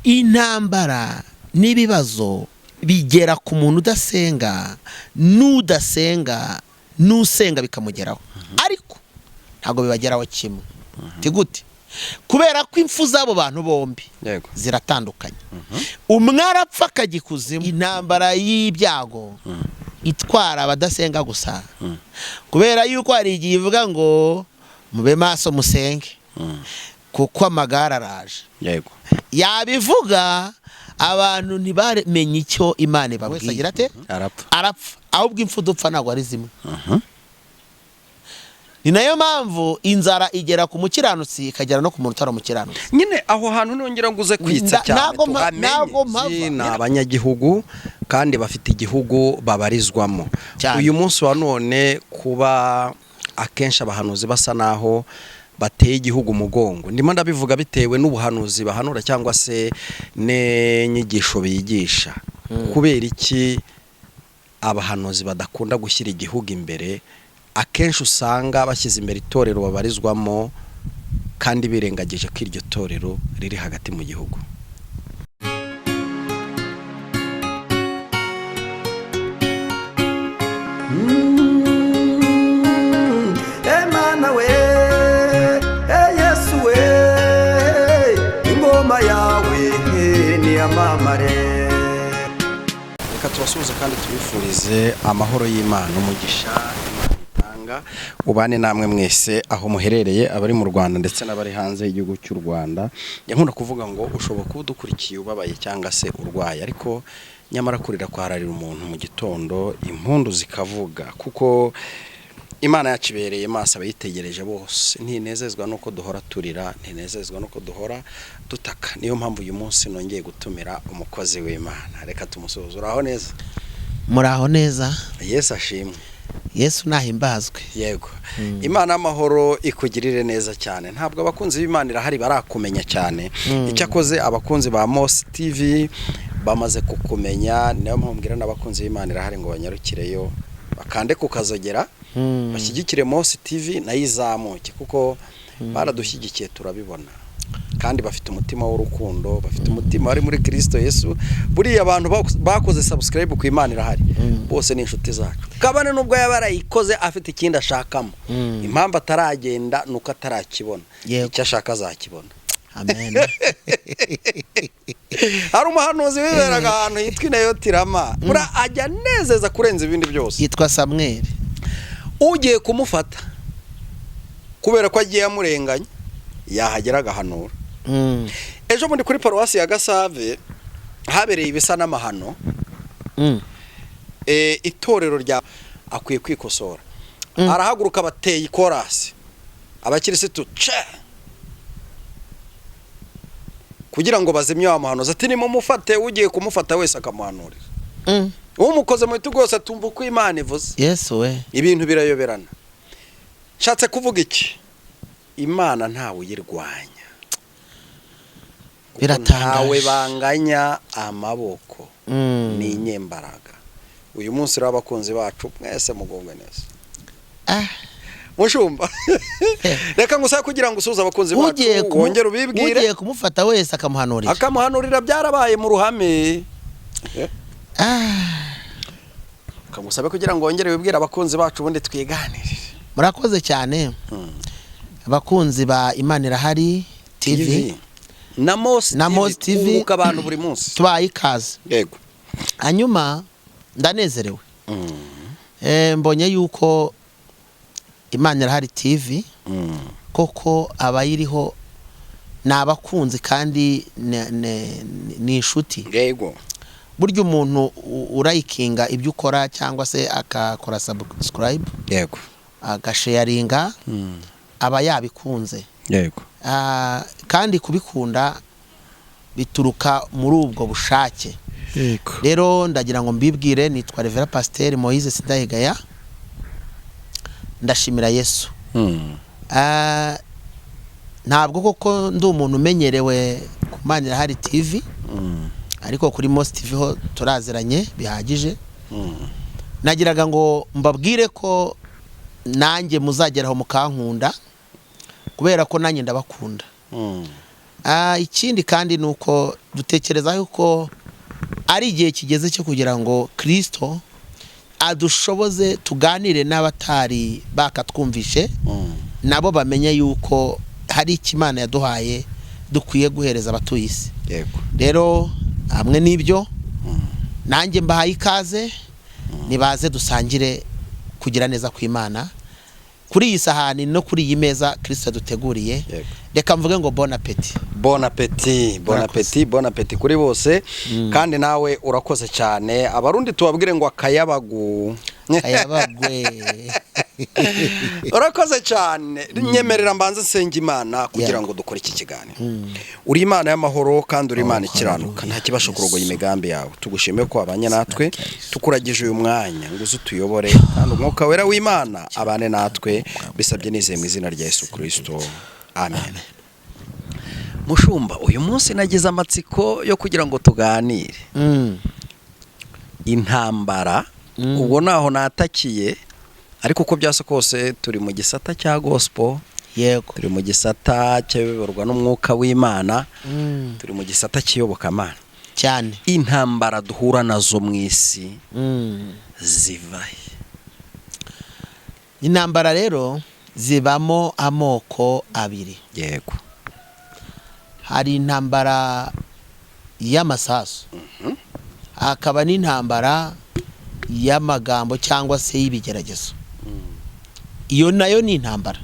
Intambara n'ibibazo bigera ku muntu udasenga n'udasenga n'usenga bikamugeraho, ariko ntabwo bibageraho kimwe. Gute? Kubera ko impfu z'abo bantu bombi ziratandukanye. Umwe arapfa akajya ikuzimu. Intambara y'ibyago itwara abadasenga gusa, kubera yuko hari igihe ivuga ngo mube maso musenge kuko amagare araje. Yabivuga, abantu ntibamenye icyo Imana ibabwiye. Agira ate? Arapfa. Arapfa. Ahubwo impfu dupfa ntabwo ari zimwe. Ni nayo mpamvu inzara igera ku mukiranutsi, ikagera no ku muntu utari umukiranutsi. Nyine aho hantu nongera ngo uze kwitsa cyane tuhamenye. Ntabwo mpava. Ni abanyagihugu kandi bafite igihugu babarizwamo. Cyane. Uyu munsi wa none, kuba akenshi abahanuzi basa naho bateye igihugu umugongo, ndimo ndabivuga bitewe n'ubuhanuzi bahanura cyangwa se n'inyigisho bigisha, kubera iki abahanuzi badakunda gushyira igihugu imbere? Akenshi usanga bashyize imbere itorero babarizwamo kandi birengagije ko iryo torero riri hagati mu gihugu. Emana we, e Yesu we, ingoma yawe niyamamare. Reka tubasuhuze kandi tubifurize amahoro y'Imana, umugisha Imana itanga ubane namwe mwese aho muherereye, abari mu Rwanda ndetse n'abari hanze y'igihugu cy'u Rwanda. Nkunda kuvuga ngo ushobora kuba udukurikiye ubabaye cyangwa se urwaye, ariko nyamara kurira kwararira umuntu mu gitondo impundu zikavuga, kuko Imana yacu ibereye maso abayitegereje bose. Ntinezezwa nuko duhora turira, ntinezezwa nuko duhora dutaka. Niyo mpamvu uyu munsi nongeye gutumira umukozi w'Imana. Reka tumusuhuze. Uraho neza? Muraho neza. Yesu ashimwe. Yesu nahimbazwe. Yego, Imana y'amahoro ikugirire neza cyane. Ntabwo abakunzi b'Imana irahari barakumenya cyane, icyakoze abakunzi ba Mos TV bamaze kukumenya. Niyo mpamvu mbwira n'abakunzi b'Imana irahari ngo banyarukireyo, bakande kukazogera, bashyigikire Mos TV nayo izamuke, kuko baradushyigikiye turabibona, kandi bafite umutima w'urukundo, bafite umutima wari muri Kirisito Yesu. Buriya abantu bakoze subscribe ku Imana irahari bose ni inshuti zacu, kabone nubwo yaba yarayikoze afite ikindi ashakamo. Impamvu ataragenda ni uko atarakibona. Icyo ashaka azakibona. Amen. Hari umuhanuzi wiberaga ahantu hitwa Inayotirama, buriya ajya anezeza kurenza ibindi byose. Yitwa Samweli. Ugiye kumufata kubera ko agiye amurenganya, yahagera agahanura. Ejo bundi kuri paruwasi ya Gasave habereye ibisa n'amahano. Itorero rya akwiye kwikosora. Arahaguruka, bateye ikorasi, abakirisitu ce kugira ngo bazimye wa muhanuzi, ati nimumufate. Ugiye kumufata wese akamuhanurira. Umukoze mu bitugu wose atumva uko Imana ivuze. Yesu we! Ibintu birayoberana. Nshatse kuvuga iki? Imana ntawe uyirwanya. Kuko Biratangaje. ntawe banganya amaboko. Ni inyembaraga. Uyu munsi rero, abakunzi bacu mwese mugubwe neza. Mushumba, reka ngusabe kugira ngo usuhuze abakunzi bacu, Ugiye wongere ubibwire. Ugiye kumufata wese akamuhanurira. Akamuhanurira, byarabaye mu ruhame. Kamusabe kugira ngo wongere wibwire abakunzi bacu, ubundi twiganirire. Murakoze cyane, abakunzi ba Imana Irahari TV na Mos na Mos TV. Kunguka abantu buri munsi. Tubaye ikaze. Hanyuma ndanezerewe. Mbonye yuko Imana Irahari TV koko abayiriho ni abakunzi kandi ni inshuti. Burya umuntu urayikinga ibyo ukora cyangwa se akakora subscribe, agasharinga, aba yabikunze. Kandi kubikunda bituruka muri ubwo bushake. Rero ndagira ngo mbibwire, nitwa Reverend Pasiteri Moise Sindayigaya. Ndashimira Yesu. Ntabwo koko ndi umuntu umenyerewe ku Mana Irahari TV, ariko kuri Mos TV ho turaziranye bihagije. Nagiraga ngo mbabwire ko nanjye muzageraho mukankunda, kubera ko nanjye ndabakunda. Ikindi kandi ni uko Dutekereza yuko ari igihe kigeze cyo kugira ngo Kristo adushoboze tuganire n'abatari bakatwumvishe, nabo bamenye yuko hari icyo Imana yaduhaye dukwiye guhereza abatuye isi. Rero hamwe n'ibyo, nanjye mbahaye ikaze, nibaze dusangire kugira neza kw'Imana kuri iyi sahani no kuri iyi meza Kristo yaduteguriye. Reka mvuge ngo bon appétit. Bon appétit, bon Murakoze. appétit, bon appétit kuri bose. Kandi nawe urakoze cyane. Abarundi tubabwire ngo akayabagu. Ayabagwe. Urakoze cyane. Nyemerera mbanze nsenga Imana kugira ngo dukore iki kiganiro. Uri Imana y'amahoro kandi uri Imana Oh, ikiranuka, hallelujah. nta kibasha kurogoya Yesu. imigambi yawe. Tugushimiye ko wabanye natwe, Yesu. tukuragije uyu mwanya ngo uze utuyobore, kandi umwuka wera w'Imana abane natwe. Bisabye nizeye mu izina rya Yesu Kirisito, amen. Mushumba, uyu munsi nagize amatsiko yo kugira ngo tuganire intambara. Ubwo naho natakiye, ariko uko byasa kose turi mu gisata cya gospel, turi mu gisata cyayoborwa n'umwuka w'Imana, turi mu gisata cy'iyobokamana. Intambara duhura nazo mu isi ziva he? Intambara rero zibamo amoko abiri. Hari intambara y'amasasu, hakaba n'intambara y'amagambo cyangwa se y'ibigeragezo. Iyo nayo ni intambara.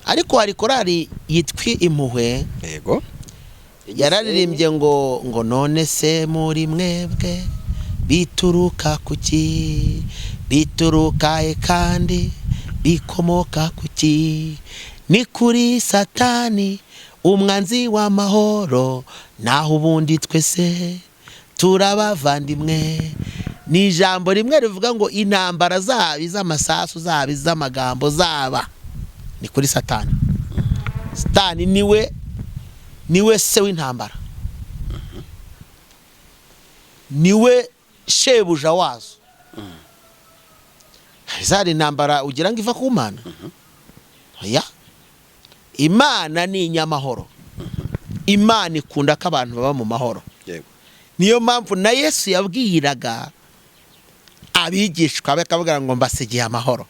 Ariko hari korali yitwa Impuhwe, yararirimbye ngo none se muri mwebwe bituruka kuki, bituruka he, kandi bikomoka kuki? Ni kuri Satani umwanzi w'amahoro, naho ubundi twese turabavandimwe. Ni ijambo rimwe rivuga ngo intambara zaba iz'amasasu, zaba iz'amagambo, zaba ni kuri Satani. Satani niwe se w'intambara, niwe shebuja wazo. Zari intambara ugira ngo iva ku Mana? Oya, Imana ni inyamahoro. Imana ikunda ko abantu baba mu mahoro. Niyo mpamvu na Yesu yabwiraga abigishwa be akavuga ngo mbasigiye amahoro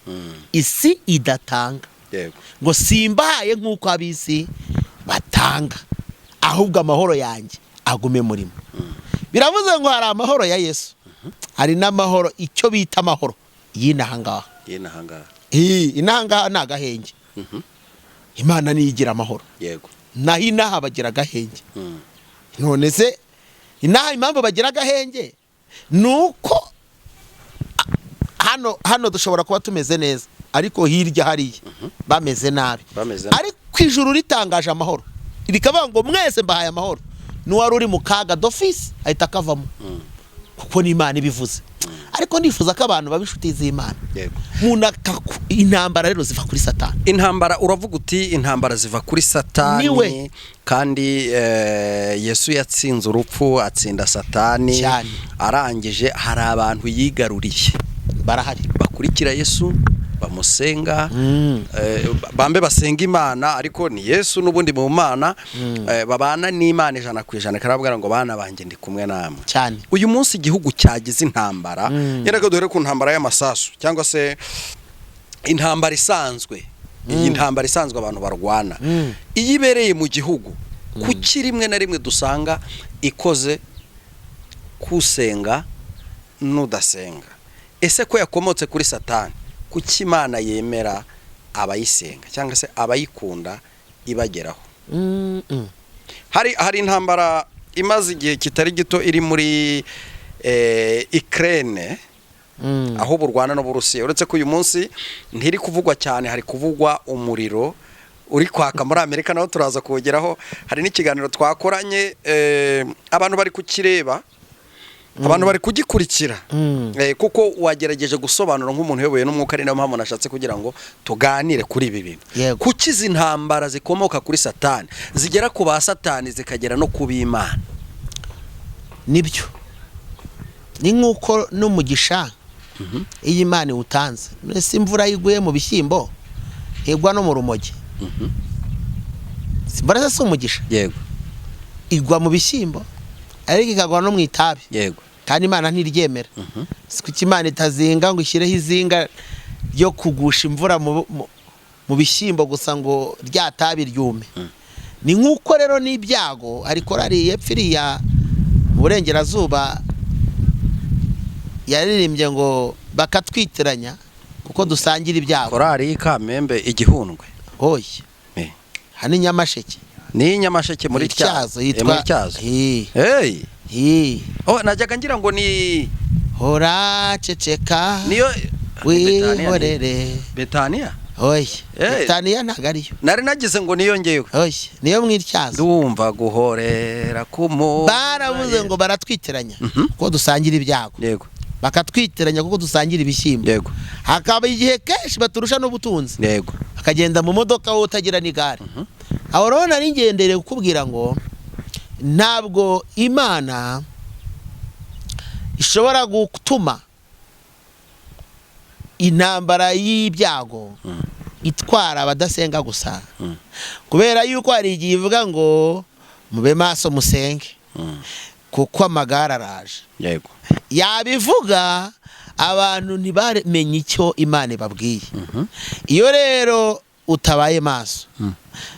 isi idatanga, ngo simbahaye nk'uko ab'isi batanga, ahubwo amahoro yanjye agume murimo. Biravuze ngo hari amahoro ya Yesu, hari n'amahoro icyo bita amahoro y'inaha ngaha. Yena ahangaha. Inaha ngaha ni agahenge. Imana niyo igira amahoro. Naho inaha bagira agahenge. None se inaha impamvu bagira agahenge ni uko hano dushobora kuba tumeze neza, ariko hirya hariya bameze nabi. Bameze nabi. Ariko ijuru ritangaje amahoro rikavuga ngo mwese mbahaye amahoro, n'uwari uri mu kaga d'office ahita akavamo, kuko ni Imana ibivuze. Ariko nifuza ko abantu baba inshuti z'Imana. Umuntu intambara rero ziva kuri Satani. Intambara, uravuga uti intambara ziva kuri Satani. Niwe. Kandi Yesu yatsinze urupfu, atsinda Satani. Arangije hari abantu yigaruriye. Barahari. Bakurikira Yesu, bamusenga, bambe basenga Imana, ariko ni Yesu n'ubundi mu Mana, babana n'Imana 100%. Karabwira ngo bana banjye, ndi kumwe namwe. Uyu munsi igihugu cyagize intambara, yenda ko duhere ku ntambara y'amasasu cyangwa se intambara isanzwe, iyi ntambara isanzwe abantu barwana, iyo ibereye mu gihugu, kuki rimwe na rimwe dusanga ikoze kusenga n'udasenga? Ese ko yakomotse kuri Satani, kuki Imana yemera abayisenga cyangwa se abayikunda ibageraho? Hari intambara imaze igihe kitari gito iri muri Ukraine, aho burwana n'Uburusiya. Uretse ko uyu munsi ntiri kuvugwa cyane, hari kuvugwa umuriro uri kwaka muri Amerika, naho turaza kuwugeraho. Hari n'ikiganiro twakoranye, abantu bari kukireba, abantu bari kugikurikira. Kuko wagerageje gusobanura nk'umuntu uyoboye n'umwuka, ari nayo mpamvu nashatse kugira ngo tuganire kuri ibi bintu. Kuki izi ntambara zikomoka kuri Satani zigera ku ba Satani, zikagera no ku b'Imana? Nibyo, ni nk'uko n'umugisha iyo Imana iwutanze, mbese imvura iguye mu bishyimbo ntigwa no mu rumogi? Imvura se si umugisha? Yego. Igwa mu bishyimbo ariko ikagwa no mu itabi. Yego. Kandi Imana ntiryemera. Si kuki Imana itazinga ngo ishyireho izinga ryo kugusha imvura mu bishyimbo gusa ngo rya tabi ryume? Ni nk'uko rero n'ibyago, hari korari yepfo iriya mu burengerazuba yaririmbye ngo bakatwitiranya kuko dusangira ibyago. Korari y'Ikamembe Igihundwe? Oya. Hano i Nyamasheke. Ni Nyamasheke muri Ityazo. Tyazo? Yitwa Muri Tyazo. Eh. Hey. Eh. Oh, najyaga ngira ngo ni Hora ceceka. Niyo wihorere. Betania. Oya. Eh. Betaniya ntabwo ariyo. Nari nagize ngo niyo ngewe. Oya, niyo mu Ityazo. Ndumva guhorera kumu Baravuze ngo baratwitiranya kuko dusangira ibyago. Yego. Bakatwitiranya kuko dusangira ibishyimbo. Yego. Hakaba igihe kenshi baturusha n'ubutunzi. Yego. Akagenda mu modoka wowe utagira n'igare. Aho rero nari ngendereye kukubwira ngo ntabwo Imana ishobora gutuma intambara y'ibyago itwara abadasenga gusa, kubera yuko hari igihe ivuga ngo mube maso musenge kuko amagare araje. Yego. Yabivuga abantu ntibamenye icyo Imana ibabwiye. Iyo rero utabaye maso,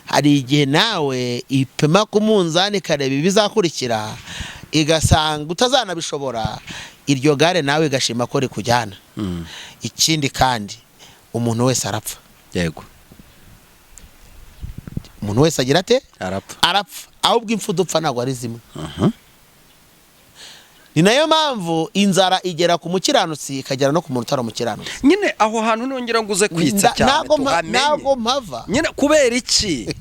hari igihe nawe ipima ku munzani ikareba ibizakurikira, igasanga utazanabishobora, iryo gare nawe igashima ko rikujyana. Ikindi kandi, umuntu wese arapfa. Yego. Umuntu wese agira ate? Arapfa. Arapfa. Ahubwo impfu dupfa ntabwo ari zimwe. Ni nayo mpamvu inzara igera ku mukiranutsi ikagera no ku muntu utari umukiranutsi. Nyine aho hantu nongera nguze kwitsa cyane tuhamenye. Ntabwo mpava. Nyine kubera iki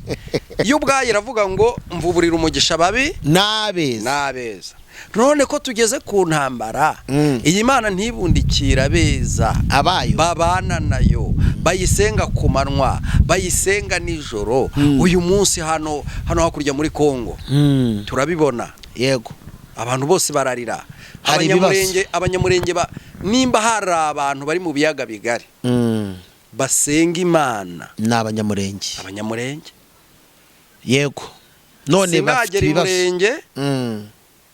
iyo ubwayo iravuga ngo mvuburira umugisha babi n'abeza. N'abeza. None ko tugeze ku ntambara, iyi Mana ntibundikira abeza abayo babana nayo, bayisenga ku manywa, bayisenga nijoro? Uyu munsi hano hano hakurya muri Kongo turabibona. Yego. Abantu bose bararira. Hari ibibazo. Abanyamurenge nimba hari abantu bari mu biyaga bigari basenga Imana, ni Abanyamurenge. Abanyamurenge. Yego, none bafite Sinagera ibibazo. Imurenge,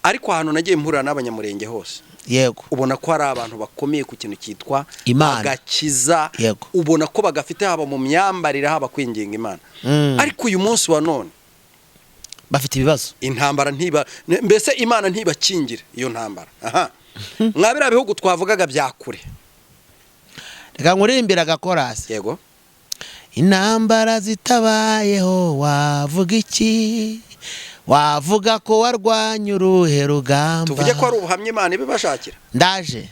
ariko ahantu nagiye mpurira n'Abanyamurenge hose, ubona ko hari abantu bakomeye ku kintu cyitwa Imana. agakiza. Ubona ko bagafite, haba mu myambarire, haba kwinginga Imana. Ariko uyu munsi wa none bafite ibibazo. Intambara ntiba mbese Imana ntibakingire iyo ntambara. Aha mwa biriya bihugu twavugaga bya kure. Reka nkuririmbire agakorasi. Yego. Intambara zitabayeho wavuga iki? Wavuga ko warwanya uruhe rugamba? Tuvuge ko ari ubuhamya Imana ibibashakira. Ndaje,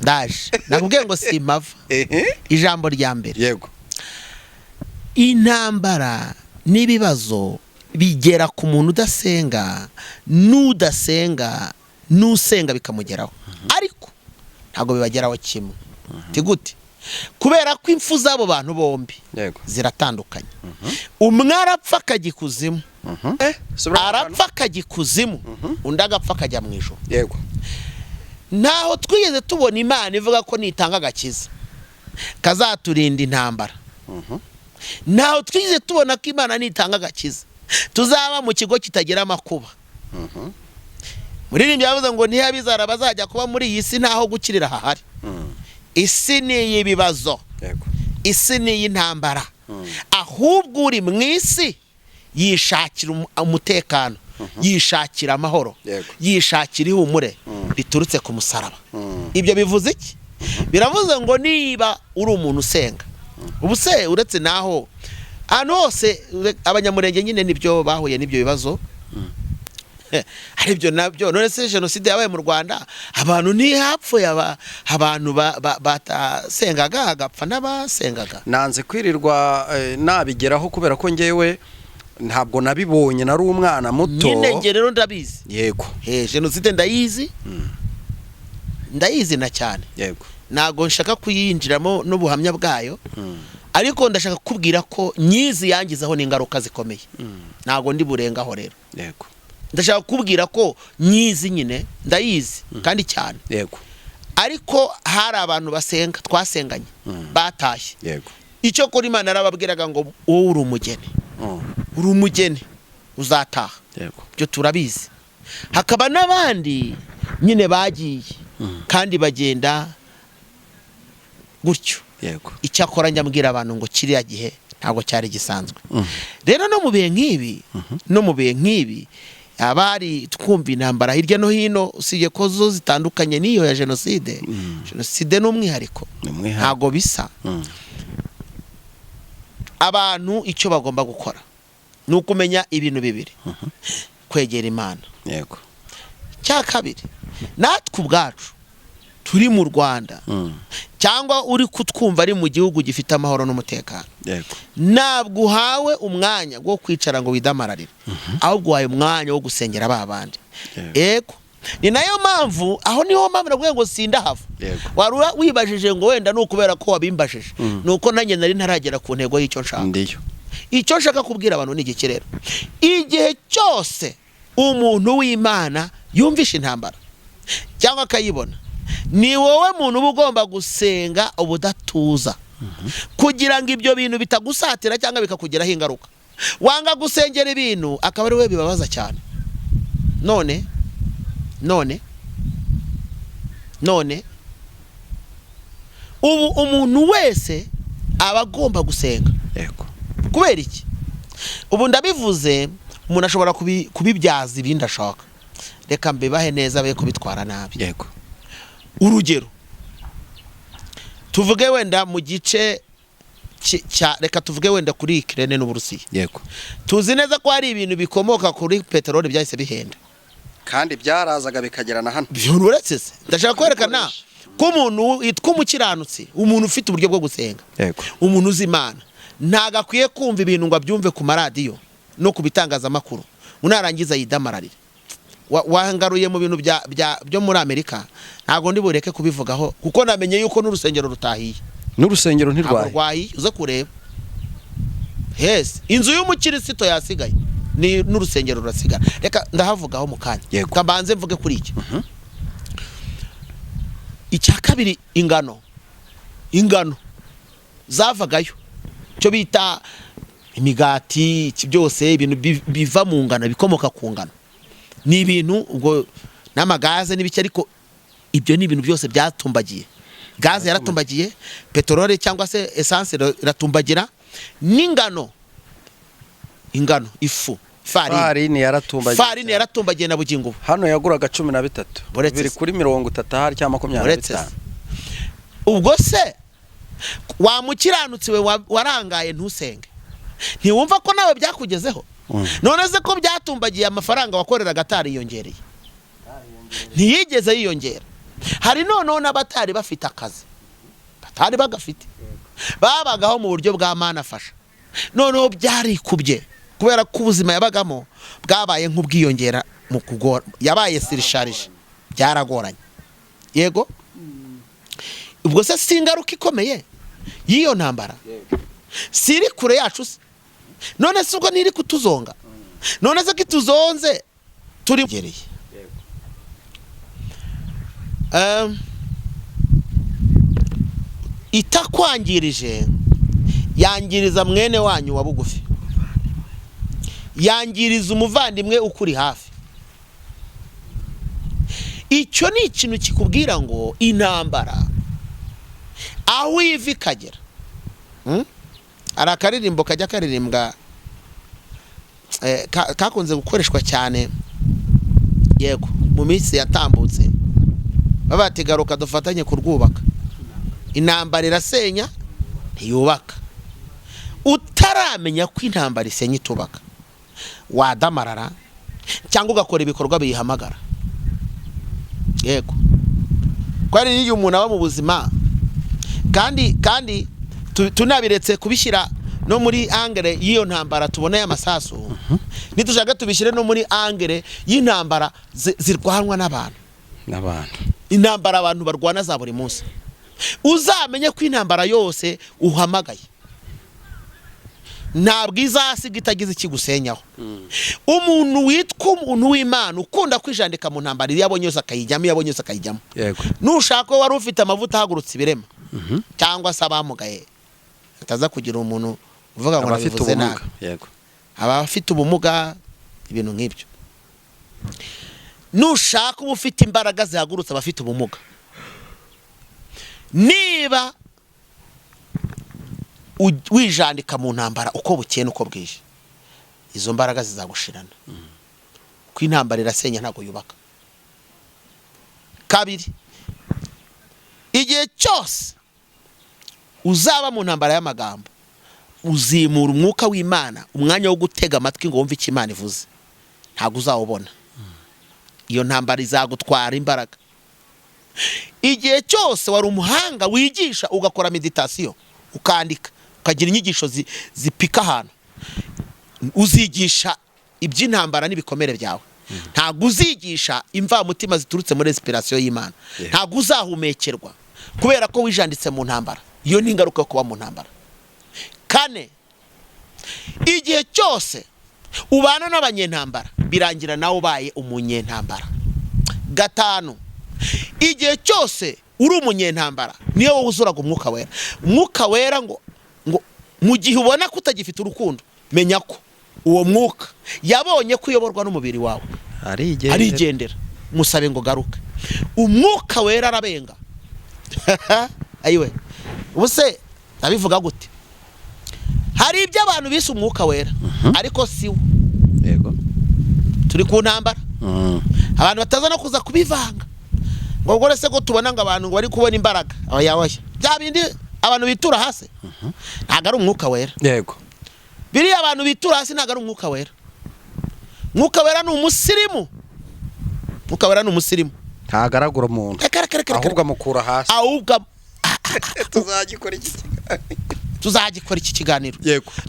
ndaje, nakubwiye ngo simpava. Ijambo rya mbere. Yego. Intambara n'ibibazo bigera ku muntu udasenga n'udasenga n'usenga bikamugeraho, ariko ntabwo bibageraho kimwe. Gute? Kubera ko impfu z'abo bantu bombi ziratandukanye. Umwe arapfa akajya ikuzimu. Subira. Arapfa akajya ikuzimu, undi agapfa akajya mu ijuru. Ntaho twigeze tubona Imana ivuga ko nitanga agakiza kazaturinda intambara. Ntaho twigeze tubona ko Imana nitanga agakiza tuzaba mu kigo kitagira amakuba. Muririmbyi yavuze ngo ntiyabizara bazajya kuba muri iyi si, ntaho gukirira hahari. Isi ni iy'ibibazo. Isi ni iy'intambara. Ahubwo uri mu isi yishakira umutekano, yishakira amahoro, yishakira ihumure riturutse ku musaraba. Ibyo bivuze iki? Biravuze ngo niba uri umuntu usenga, ubu se uretse naho ahantu hose Abanyamurenge nyine nibyo bahuye n'ibyo bibazo, aribyo nabyo. None se jenoside yabaye mu Rwanda, abantu ntihapfuye abantu batasengaga, hagapfa n'abasengaga? Nanze kwirirwa nabigeraho kubera ko ngewe ntabwo nabibonye, nari umwana muto. Nyine njye rero ndabizi. Jenoside ndayizi, ndayizi na cyane. Ntabwo nshaka kuyinjiramo n'ubuhamya bwayo, ariko ndashaka kukubwira ko nyizi yangizaho n'ingaruka zikomeye. Ntabwo ndi burengaho rero. Ndashaka kukubwira ko nyizi nyine, ndayizi kandi cyane. Ariko hari abantu basenga twasenganye batashye. Icyo kuri Imana yarababwiraga ngo wowe uri umugeni, uri umugeni uzataha. Ibyo turabizi. Hakaba n'abandi nyine bagiye kandi bagenda gutyo. Icyakora njya mbwira abantu ngo kiriya gihe ntabwo cyari gisanzwe. Rero no mu bihe nk'ibi abari twumva intambara hirya no hino, usibye ko zo zitandukanye n'iyo ya jenoside. Jenoside ni umwihariko. Ni umwihariko. Ntabwo bisa. Abantu icyo bagomba gukora ni ukumenya ibintu bibiri: kwegera Imana. Cya kabiri, natwe ubwacu turi mu Rwanda cyangwa uri kutwumva ari mu gihugu gifite amahoro n'umutekano, ntabwo uhawe umwanya wo kwicara ngo widamararire, ahubwo uhawe umwanya wo gusengera ba bandi. Ego, ni nayo mpamvu, aho niho mpamvu navuga ngo sindahava. Wari wibajije ngo wenda ni ukubera ko wabimbajije, ni uko nanjye nari ntaragera ku ntego y'icyo nshaka. Ndiyo. Icyo nshaka kubwira abantu ni iki rero: igihe cyose umuntu w'Imana yumvisha intambara cyangwa akayibona, ni wowe muntu uba ugomba gusenga ubudatuza kugira ngo ibyo bintu bitagusatira cyangwa bikakugiraho ingaruka. Wanga gusengera ibintu, akaba ari we bibabaza cyane. None ubu umuntu wese aba agomba gusenga. Kubera iki? Ubu ndabivuze, umuntu ashobora kubibyaza ibindi ashaka. Reka mbibahe neza, be kubitwara nabi. Urugero, tuvuge wenda mu gice cya, reka tuvuge wenda kuri Ukraine n'Uburusiya. Tuzi neza ko hari ibintu bikomoka kuri peteroli byahise bihenda. Kandi byarazaga bikagera na hano. Uretse se, ndashaka kwerekana ko umuntu witwa umukiranutsi, umuntu ufite uburyo bwo gusenga, umuntu uzi Imana, ntabwo akwiye kumva ibintu ngo abyumve ku maradiyo no ku bitangazamakuru, unarangiza yidamararire. Wangaruye mu bintu byo muri Amerika, ntabwo ndi bureke kubivugaho kuko namenye yuko n'urusengero rutahiye. N'urusengero Ntabwo ntirwaye. Rwahiye. Uze kureba hese inzu y'umukirisito yasigaye, ni n'urusengero rurasigara. Reka ndahavugaho mu kanya. Reka mbanze mvuge kuri iki. Icya kabiri, ingano zavagayo, icyo bita imigati, iki byose, ibintu biva mu ngano, bikomoka ku ngano, ni ibintu ubwo n'amagaze n'ibiki, ariko ibyo ni ibintu byose byatumbagiye. Gaze yaratumbagiye, peteroli cyangwa se essence iratumbagira, n'ingano, ingano, ifu, farini. Farini yaratumbagiye. Farini yaratumbagiye na bugingo ubu. Hano yaguraga 13, Uretse biri se. kuri 30 ahari cyangwa makumyabiri na Uretse se. bitanu. Ubwo se wa mukiranutsi we warangaye ntusenge, ntiwumva ko nawe byakugezeho? None se ko byatumbagiye, amafaranga wakoreraga atariyongereye, ntiyigeze yiyongera. Hari noneho n'abatari bafite akazi, batari bagafite, babagaho mu buryo bwa manafasha, noneho byarikubye kubera ko ubuzima yabagamo bwabaye nk'ubwiyongera mu kugora, yabaye surchargé, byaragoranye. Yego, ubwo se si ingaruka ikomeye y'iyo ntambara? Si iri kure yacu se? None se ubwo ntiri kutuzonga? None se ko ituzonze turi gereye? Itakwangirije yangiriza mwene wanyu wa bugufi, yangiriza umuvandimwe ukuri hafi. Icyo ni ikintu kikubwira ngo intambara aho iva ikagera. Hari akaririmbo kajya karirimbwa, kakunze gukoreshwa cyane, yego, mu minsi yatambutse, baba bati: "Garuka dufatanye kurwubaka." Intambara irasenya, ntiyubaka. Utaramenya ko intambara isenya itubaka, wadamarara cyangwa ugakora ibikorwa biyihamagara. Yego, ko hari n'igihe umuntu aba mu buzima, kandi tunabiretse kubishyira no muri angle y'iyo ntambara tubona y'amasasu, nitushaka tubishyire no muri angle y'intambara zirwanwa n'abantu. N'abantu. Intambara abantu barwana za buri munsi. Uzamenye ko intambara yose uhamagaye ntabwo izasiga itagize ikigusenyaho. Umuntu witwa umuntu w'Imana ukunda kwijandika mu ntambara, iyo abonye yose akayijyamo, iyo abonye yose akayijyamo, nushaka wari ufite amavuta ahagurutse ibirema cyangwa se abamugaye, ataza kugira umuntu uvuga ngo abafite nabivuze ubumuga nabi. Yego. Abafite ubumuga. Ibintu nk'ibyo, nushaka uba ufite imbaraga zihagurutsa abafite ubumuga. Niba wijandika mu ntambara uko bukeye n'uko bwije, izo mbaraga zizagushirana, kuko intambara irasenya, ntabwo yubaka. Kabiri, igihe cyose uzaba mu ntambara y'amagambo, uzimura umwuka w'Imana. Umwanya wo gutega amatwi ngo wumve icyo Imana ivuze ntabwo uzawubona. Iyo ntambara izagutwara imbaraga. Igihe cyose wari umuhanga wigisha, ugakora méditation, ukandika, ukagira inyigisho zipika ahantu, uzigisha iby'intambara n'ibikomere byawe. Ntabwo uzigisha imvamutima ziturutse muri inspiration y'Imana. Ntabwo uzahumekerwa kubera ko wijanditse mu ntambara. Iyo ni ingaruka yo kuba mu ntambara. Kane, igihe cyose ubana n'abanyentambara, birangira nawe ubaye umunyentambara. Gatanu, igihe cyose uri umunyentambara, niyo wowe uzuraga umwuka wera. Umwuka wera ngo mu gihe ubona ko utagifite urukundo, menya ko uwo mwuka yabonye ko uyoborwa n'umubiri wawe. Arigendera. Arigendera. Musabe ngo garuke. Umwuka wera arabenga. Ayiwe, ubu se ndabivuga gute? Hari ibyo abantu bise umwuka wera, ariko si wo. Turi ku ntambara. Abantu bataza no kuza kubivanga ngo ubwo se ko tubona ngo abantu ngo bari kubona imbaraga. Oya, oya, bya bindi abantu bitura hasi ntabwo ari umwuka wera. Biriya abantu bitura hasi ntabwo ari umwuka wera. Umwuka wera ni umusirimu. Umwuka wera ni umusirimu. Ntagaragura umuntu. Reka, reka, reka, reka. Ahubwo amukura hasi. Ahubwo Tuzagikora iki kiganiro. Tuzagikora iki kiganiro.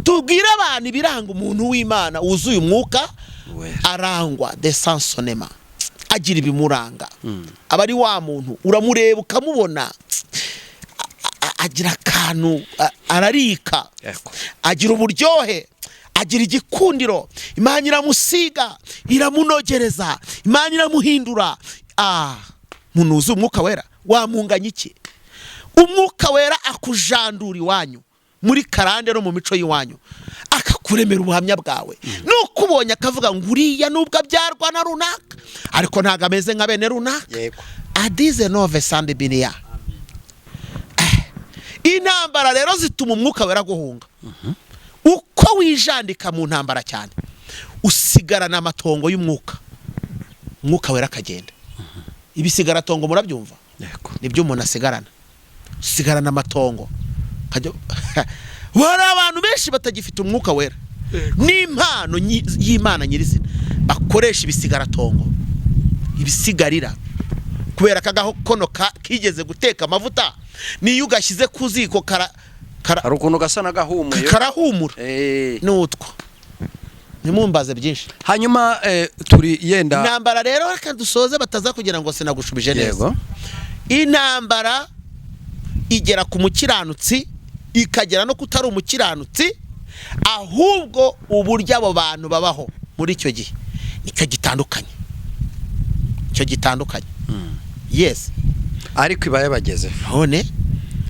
Tubwire abantu ibiranga umuntu w'Imana wuzuye umwuka. Wera. Arangwa de sansonema, agira ibimuranga. Aba ari wa muntu uramureba ukamubona, agira akantu, ararika, agira uburyohe, agira igikundiro. Imana iramusiga, iramunogereza, Imana iramuhindura. Muntu wuzuye umwuka wera wamunganya iki? Umwuka wera akujandura iwanyu muri karande no mu mico y'iwanyu, akakuremera ubuhamya bwawe. Nuko ubonye akavuga ngo uriya nubwo abyarwa na runaka, ariko ntabwo ameze nka bene runaka. Adize nove sande biniya. Intambara rero zituma umwuka wera guhunga. Uko wijandika mu ntambara cyane, usigarana amatongo y'umwuka, umwuka wera akagenda. Ibisigaratongo murabyumva? Yego. Nibyo umuntu asigarana, usigarana amatongo. Hari abantu benshi batagifite umwuka wera n'impano y'Imana nyirizina, bakoresha ibisigaratongo, ibisigarira, kubera ko agakono kigeze guteka amavuta, niyo ugashyize ku ziko Hari ukuntu gasa n'agahumuye. Karahumura. N'utwo ntimumbaze byinshi. Hanyuma turi yenda Intambara rero, reka dusoze bataza kugira ngo sinagushubije neza. Intambara igera ku mukiranutsi, ikagera no kutari umukiranutsi. Ahubwo uburyo abo bantu babaho muri icyo gihe nicyo gitandukanye, icyo gitandukanye, yes. Ariko iba yabagezeho. None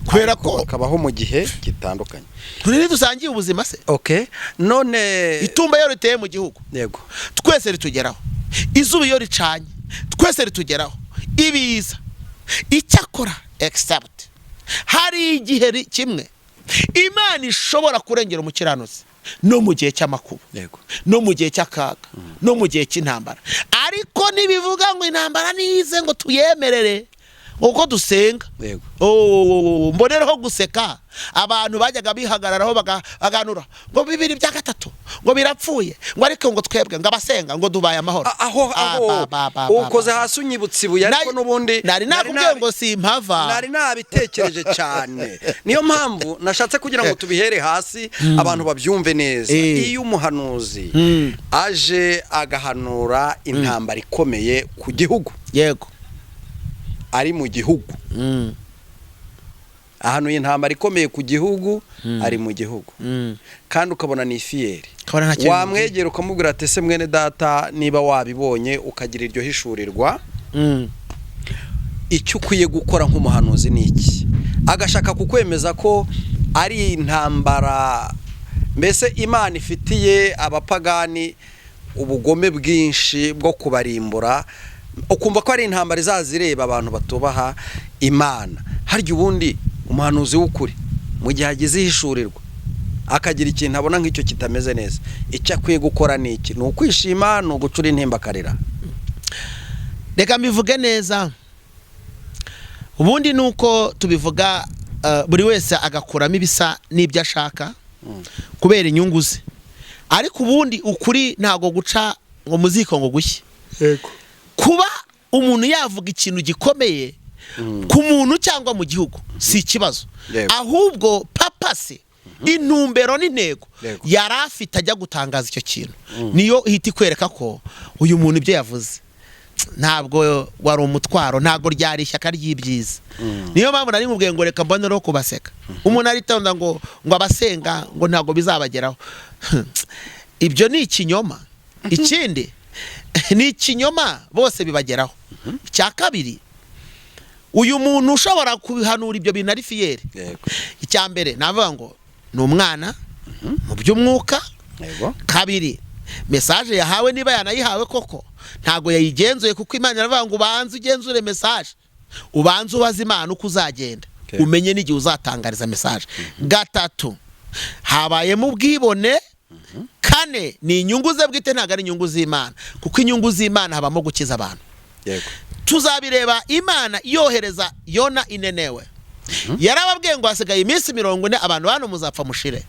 kubera Ariko ko bakabaho mu gihe gitandukanye. Turi dusangiye ubuzima se? Okay, none Itumba iyo riteye mu gihugu, twese ritugeraho. Izuba iyo ricanye, twese ritugeraho. Ibiza icyakora, except hari igihe kimwe Imana ishobora kurengera umukiranutsi no mu gihe cy'amakuba, no mu gihe cy'akaga, no mu gihe cy'intambara. Ariko ntibivuga ngo intambara nize ngo tuyemerere uko dusenga. Oh, mbonereho guseka abantu bajyaga bihagararaho baganura ngo 2 bya 3 ngo birapfuye, ngo ariko ngo twebwe ngo abasenga ngo dubaye amahoro. Aho Ah, aho ba, ba, ba, ba, ukoze ba. hasi, unyibutsa ibuye, ariko n'ubundi Nari nakubwiye ngo simpava. Nari nabitekereje cyane, niyo mpamvu nashatse kugira ngo tubihere hasi abantu babyumve neza. Iyo umuhanuzi aje agahanura intambara ikomeye ku gihugu, ari mu gihugu, ahanuye intambara ikomeye ku gihugu ari mu gihugu, kandi ukabona ni fier, Ukabona nta kintu. wamwegera ukamubwira ati: "Ese mwene data, niba wabibonye ukagira iryo hishurirwa, icyo ukwiye gukora nk'umuhanuzi ni iki?" Agashaka kukwemeza ko ari intambara mbese Imana ifitiye abapagani. Ubugome bwinshi bwo kubarimbura, ukumva ko ari intambara izazireba abantu batubaha Imana. Harya ubundi umuhanuzi w'ukuri, mu gihe agize ihishurirwa, akagira ikintu abona nk'icyo kitameze neza, icyo akwiye gukora ni iki? Ni ukwishima? Ni ugucura intimba akarira? Reka mbivuge neza. Ubundi ni uko tubivuga, buri wese agakuramo ibisa n'ibyo ashaka kubera inyungu ze, ariko ubundi ukuri ntabwo guca ngo mu ziko ngo gushye. Kuba umuntu yavuga ikintu gikomeye ku muntu cyangwa mu gihugu si ikibazo, ahubwo purpose, intumbero n'intego yari afite ajya gutangaza icyo kintu niyo ihita ikwereka ko uyu muntu ibyo yavuze ntabwo wari umutwaro, ntabwo ryari ishyaka ry'ibyiza. Niyo mpamvu nari mubwiye ngo reka mbonereho kubaseka. Umuntu aritonda ngo abasenga ngo ntabwo bizabageraho, ibyo ni ikinyoma. Ikindi ni ikinyoma, bose bibageraho. Icya kabiri, uyu muntu ushobora kubihanura ibyo bintu ari fier. Icya mbere navuga ngo ni umwana mu by'umwuka. Kabiri, message yahawe, niba yanayihawe koko, ntabwo yayigenzuye, kuko Imana iravuga ngo ubanze ugenzure message, ubanze ubaze Imana uko uzagenda, umenye n'igihe uzatangariza message. Gatatu, habayemo ubwibone. Kane, ni inyungu ze bwite, ntabwo ari inyungu z'Imana, kuko inyungu z'Imana habamo gukiza abantu. Tuzabireba. Imana yohereza Yona inenewe, yarababwiye ngo hasigaye iminsi 40, abantu hano muzapfa mushire,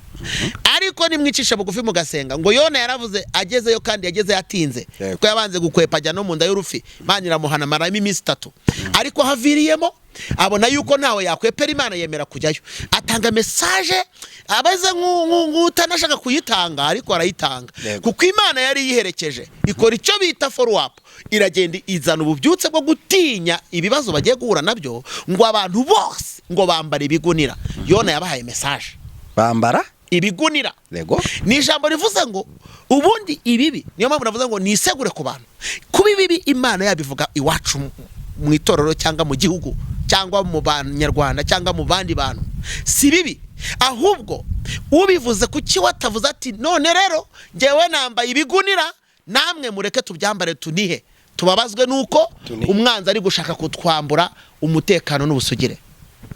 ariko nimwicisha bugufi mugasenga. Ngo Yona yaravuze agezeyo, kandi yagezeyo atinze, kuko yabanze gukwepa ajya no mu nda y'urufi, Imana iramuhana amaramo iminsi 3, ariko haviriyemo abona yuko ntawe yakwepera Imana, yemera kujyayo, atanga message abaze nk'utanashaka kuyitanga, ariko arayitanga, kuko Imana yari yiherekeje, ikora icyo bita follow up, iragenda izana ububyutse bwo gutinya ibibazo bagiye guhura nabyo. Ngo abantu bose ngo bambara ibigunira. Yona yabahaye message. Bambara ibigunira. Ni ijambo rivuze ngo ubundi ibibi, niyo mpamvu navuze ngo nisegure ku bantu, kuba ibibi Imana yabivuga iwacu mu itorero cyangwa mu gihugu cyangwa mu Banyarwanda cyangwa mu bandi bantu si bibi, ahubwo ubivuze kuki watavuze ati: "None rero ngewe nambaye ibigunira, namwe mureke tubyambare, tunihe, tubabazwe nuko Tunihe. umwanzi ari gushaka kutwambura umutekano n'ubusugire."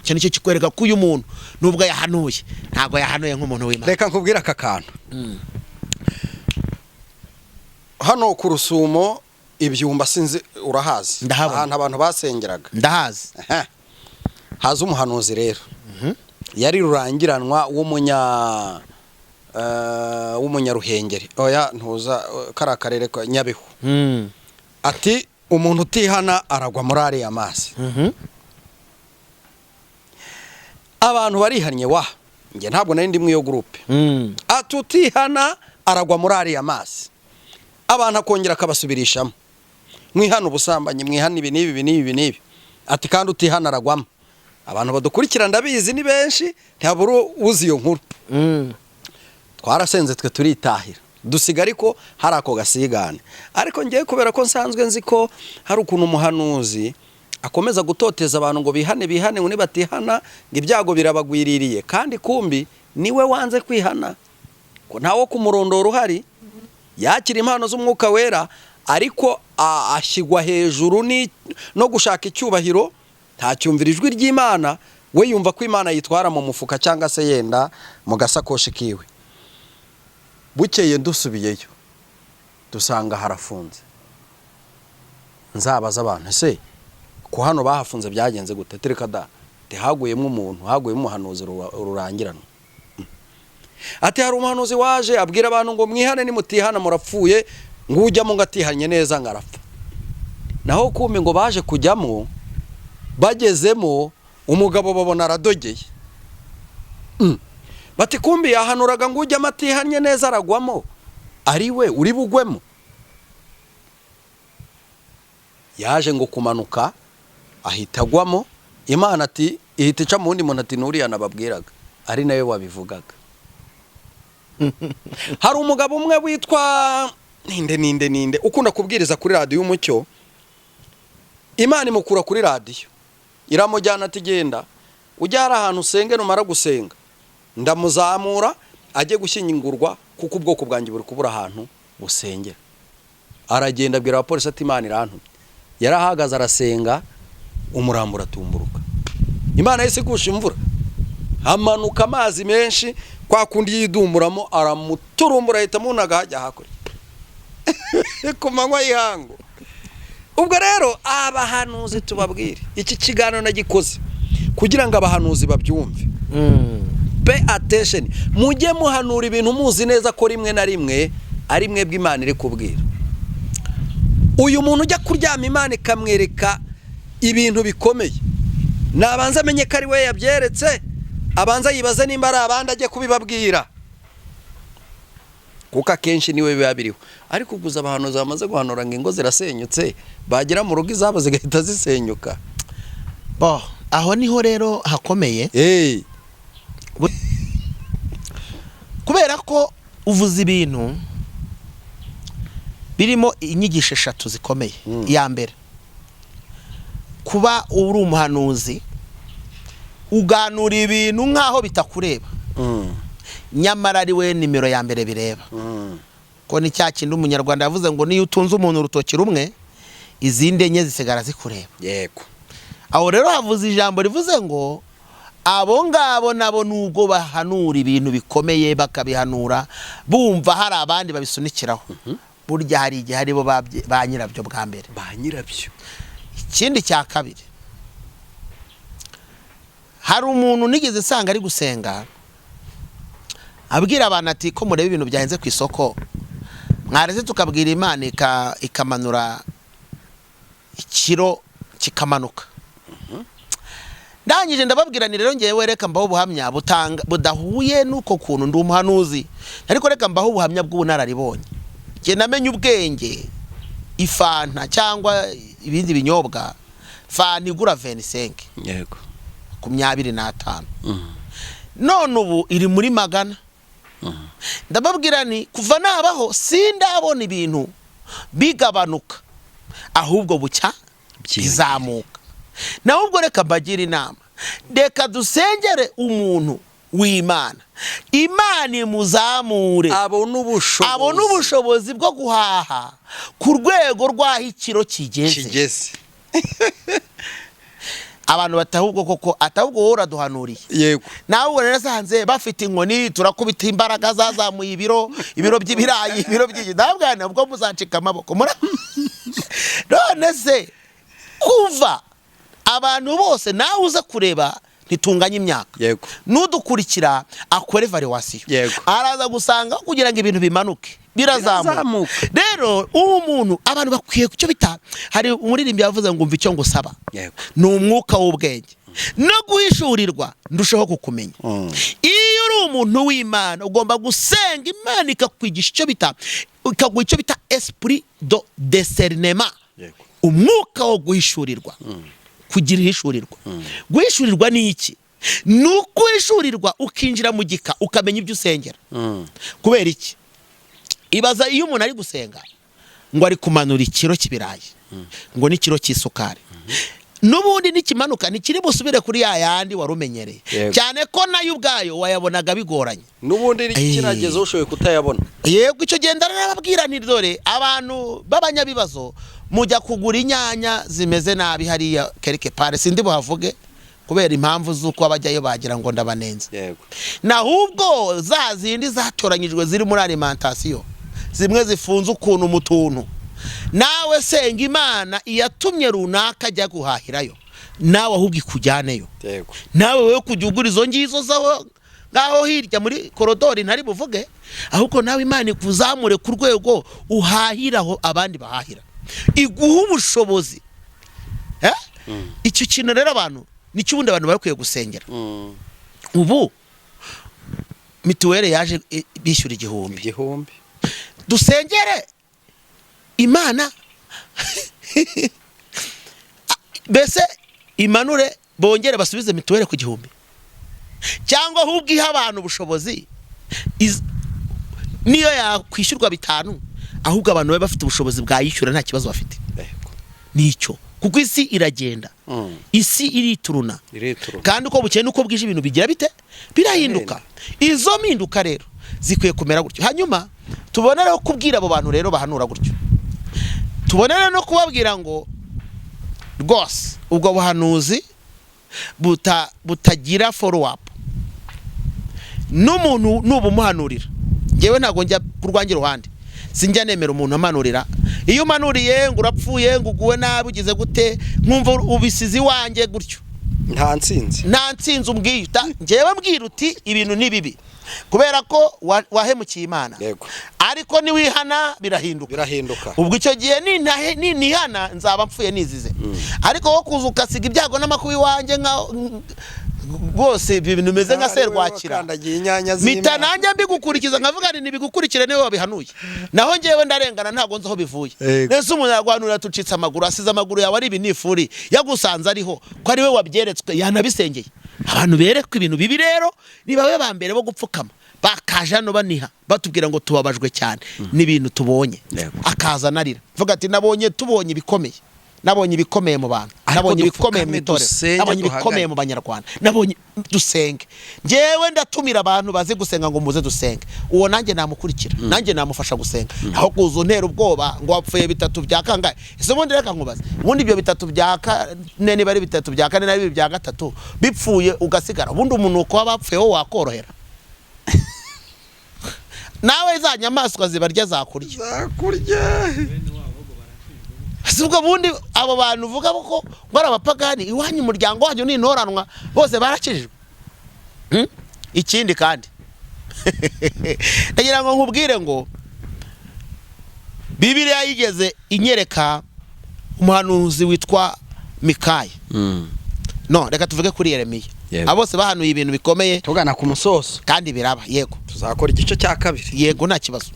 Icyo nicyo kikwereka ko uyu muntu nubwo yahanuye, ntabwo yahanuye nk'umuntu w'Imana. Reka nkubwire aka kantu. Hano ku Rusumo, ibyumba, sinzi urahazi? Ndahabona. Ahantu abantu basengeraga. Ndahazi. Aha. Haza umuhanuzi rero, yari rurangiranwa w'umunyaruhengeri, oya, ntuza, kariya karere ka Nyabihu. Ati: "Umuntu utihana aragwa muri ariya mazi." Abantu barihannye wa, njye ntabwo nari ndi muri iyo groupe. Ati: "Utihana aragwa muri ariya mazi." Abantu akongera akabasubirishamo: "Mwihana ubusambanyi, mwihana ibi n'ibi, ibi n'ibi, ibi n'ibi." Ati: "Kandi utihana aragwamo." Abantu badukurikira ndabizi ni benshi, ntihabura uzi iyo nkuru. Twarasenze twe turitahira, dusiga ariko hari ako gasigane. Ariko ngewe kubera ko nsanzwe nzi ko hari ukuntu umuhanuzi akomeza gutoteza abantu ngo bihane, bihane, ngo nibatihana ngo ibyago birabagwiririye, kandi kumbi niwe wanze kwihana, ko ntawo kumurondora uhari. Yakira impano z'Umwuka Wera, ariko ashyigwa hejuru no gushaka icyubahiro, ntacyumvira ijwi ry'Imana. We yumva ko Imana yitwara mu mufuka cyangwa se yenda mu gasakoshi kiwe. Bukeye dusubiyeyo dusanga harafunze. Nzabaza abantu: "Ese ko hano bahafunze byagenze gute?" "Tereka da, haguyemo umuntu, haguyemo umuhanuzi rurangiranwa." Ati: "Hari umuhanuzi waje abwira abantu ngo mwihane, nimutihana murapfuye, ngo ujyamo ngo atihanye neza ngo arapfa." Naho kumbi ngo baje kujyamo, bagezemo umugabo babona aradogeye. Bati: "Kumbi yahanuraga ngo ujyamo atihanye neza aragwamo, ari we uri bugwemo." Yaje ngo kumanuka ahita agwamo. Imana ati ihita ica mu wundi muntu, ati: "Nuriya nababwiraga ari nawe wabivugaga." Hari umugabo umwe witwa ninde, ninde, ninde, ukunda kubwiriza kuri Radiyo Umucyo. Imana imukura kuri radiyo iramujyana, ati: "Genda ujya hari ahantu usenge, numara gusenga ndamuzamura ajye gushyingurwa, kuko ubwoko bwanjye buri kubura ahantu busengera." Aragenda abwira abapolisi ati: "Imana irantumye." Yarahagaze arasenga, umurambo uratumburuka. Imana yahise igusha imvura, hamanuka amazi menshi, kwa kundi yidumburamo, aramuturumbura, ahita amunaga hajya hakurya ku manywa y'ihangu. Ubwo rero abahanuzi tubabwire, iki kiganiro nagikoze kugira ngo abahanuzi babyumve. Pay attention, mujye muhanura ibintu muzi neza ko rimwe na rimwe ari mwebwe Imana iri kubwira. Uyu muntu ujya kuryama Imana ikamwereka ibintu bikomeye, nabanza amenye ko ari we yabyeretse, abanza yibaze nimba ari abandi ajye kubibabwira, kuko akenshi niwe biba biriho. Ariko gusa abahanuzi bamaze guhanura ngo ingo zirasenyutse, bagera mu rugo izabo zigahita zisenyuka. Bo, aho niho rero hakomeye. Kubera ko uvuze ibintu birimo inyigisho eshatu zikomeye. Iya mbere, kuba uri umuhanuzi uganura ibintu nk'aho bitakureba, nyamara ari we nimero ya mbere bireba. Ko ni cya kindi Umunyarwanda yavuze ngo niyo utunze umuntu urutoki rumwe, izindi enye zisigara zikureba. Aho rero havuze ijambo rivuze ngo abo ngabo nabo, nubwo bahanura ibintu bikomeye, bakabihanura bumva hari abandi babisunikiraho, burya hari igihe aribo ba nyirabyo bwa mbere. Ba nyirabyo. Ikindi cya kabiri, hari umuntu nigeze nsanga ari gusenga, abwira abantu ati: "Ko mureba ibintu byahenze ku isoko, mwareze tukabwira Imana ikamanura ikiro kikamanuka." Ndangije ndababwira ni rero ngewe reka mbaho ubuhamya butanga budahuye n'uko kuntu ndi umuhanuzi, ariko reka mbaho ubuhamya bw'ubunararibonye. Njye namenye ubwenge ifanta cyangwa ibindi binyobwa, fanta igura 25, 25, none ubu iri muri 400. Ndababwira ni kuva nabaho sindabona ibintu bigabanuka, ahubwo bucya bizamuka. Nawe ubwo reka mbagire inama, reka dusengere umuntu w'Imana, Imana imuzamure, abona ubushobozi, abona ubushobozi bwo guhaha ku rwego rw'aho ikiro kigeze. Kigeze. Abantu batahubwo koko, atahubwo wowe uraduhanuriye. Nawe ubwo rero nasanze bafite inkoni, turakubita imbaraga zazamuye ibiro, ibiro by'ibirayi, ibiro by'igi. Ndababwira nti ubwo muzacika amaboko. None se kuva abantu bose, nawe uza kureba, ntitunganye imyaka, n'udukurikira akore évaluation, araza gusanga kugira ngo ibintu bimanuke birazamuka. Birazamuka. Rero uwo muntu, abantu bakwiye kucyo bita, hari umuririmbyi yavuze ngo: "Umva icyo ngusaba ni umwuka w'ubwenge no guhishurirwa ndushaho kukumenya." Iyo uri umuntu w'Imana ugomba gusenga Imana ikakwigisha icyo bita, ikaguha icyo bita esprit de discernement, umwuka wo guhishurirwa, kugira ihishurirwa. Guhishurirwa ni iki? Ni ukuhishurirwa ukinjira mu gika, ukamenya ibyo usengera. Kubera iki? Ibaza iyo umuntu ari gusenga ngo ari kumanura ikiro cy'ibirayi, ngo n'ikiro cy'isukari, n'ubundi nikimanuka ntikiri busubire kuri ya yandi wari umenyereye, cyane ko nayo ubwayo wayabonaga bigoranye. N'ubundi kirageze ushoboye kutayabona. Yego, icyo gihe ndarababwira nti: "Dore abantu b'abanyabibazo, mujya kugura inyanya zimeze nabi hariya quelque part, sindi buhavuge kubera impamvu z'uko abajyayo bagira ngo ndabanenze." Nahubwo za zindi zatoranyijwe ziri muri alimentation, zimwe zifunze ukuntu mu tuntu, nawe senga Imana iyatumye runaka ajya guhahirayo, nawe ahubwo ikujyaneyo. Nawe wowe kujya ugura izo ngizo zaho ngaho hirya muri korodori ntari buvuge, ahubwo nawe Imana ikuzamure ku rwego uhahiraho abandi bahahira, iguha ubushobozi. Eh? Icyo kintu rero abantu nicyo ubundi abantu bakwiye gusengera. Ubu mituweli yaje, bishyura 1000. 1000. Dusengere Imana mbese imanure, bongere basubize mituweli ku 1000, cyangwa ahubwo ihe abantu ubushobozi, niyo yakwishyurwa 500, ahubwo abantu babe bafite ubushobozi bwayishyura, nta kibazo bafite. Nicyo, kuko isi iragenda, isi irituruna. Irituruna. Kandi uko bukeye n'uko bwije ibintu bigira bite? Birahinduka. Izo mpinduka rero zikwiye kumera gutyo. Hanyuma tubone rero kubwira abo bantu rero bahanura gutyo. Tubonere no kubabwira ngo rwose ubwo buhanuzi butagira follow up n'umuntu nubumuhanurira, ngewe ntabwo njya ku rwanjye ruhande, sinjya nemera umuntu amanurira. Iyo umanuriye ngo urapfuye, ngo uguwe nabi, ugize gute, nkumva ubisize iwanjye gutyo. Nta nsinzi. Nta nsinzi umbwiye. Ngewe mbwira uti ibintu ni bibi kubera ko wahemukiye Imana, ariko niwihana birahinduka. Birahinduka. Ubwo icyo gihe ninihana nzaba mpfuye nizize. Ariko wowe kuza ugasiga ibyago n'amakuba iwanjye, nka rwose ibi bintu bimeze nka serwakira. Wakandagiye inyanya Mpita z'Imana. nanjye mbigukurikiza, nkavuga nti nibigukurikire, niwe wabihanuye, naho ngewe ndarengana, ntabwo nzi aho bivuye. Nese umuntu yaguhanurira tucitse amaguru, asize amaguru yawe ari ibinifuri, yagusanze ariho ko ari we wabyeretswe, yanabisengeye. Abantu berekwa ibintu bibi rero ni babe ba mbere bo gupfukama, bakaje hano baniha, batubwira ngo tubabajwe cyane n'ibintu tubonye. Akaza anarira, mvuga ati nabonye, tubonye ibikomeye, nabonye ibikomeye mu bantu, Ariko nabonye ibikomeye mu dupfukame, itorero, dusenge, nabonye ibikomeye duhagarare. mu Banyarwanda, nabonye. Dusenge. Njyewe ndatumira abantu bazi gusenga ngo muze dusenge. Uwo nanjye namukurikira, nanjye namufasha gusenga, aho kuza untera ubwoba ngo wapfuye bitatu bya kangahe. Ese ubundi reka nkubaze, ubundi ibyo bitatu bya kane, niba ari bitatu bya kane na bibiri bya gatatu bipfuye ugasigara, ubundi umunuko w'abapfuye wo wakorohera nawe? Za nyamaswa zibarya zakurya. Zakurya. Si ubwo bundi abo bantu uvuga ko ngo ari abapagani, iwanyu umuryango wanyu ni intoranwa, bose barakijijwe? Ikindi kandi ndagira ngo nkubwire ngo Bibiliya yigeze inyereka umuhanuzi witwa Mikaya. No reka tuvuge kuri Yeremiya. Abo bose bahanuye ibintu bikomeye. Tugana ku musozo. Kandi biraba, yego. Tuzakora igice cya kabiri. Yego, nta kibazo.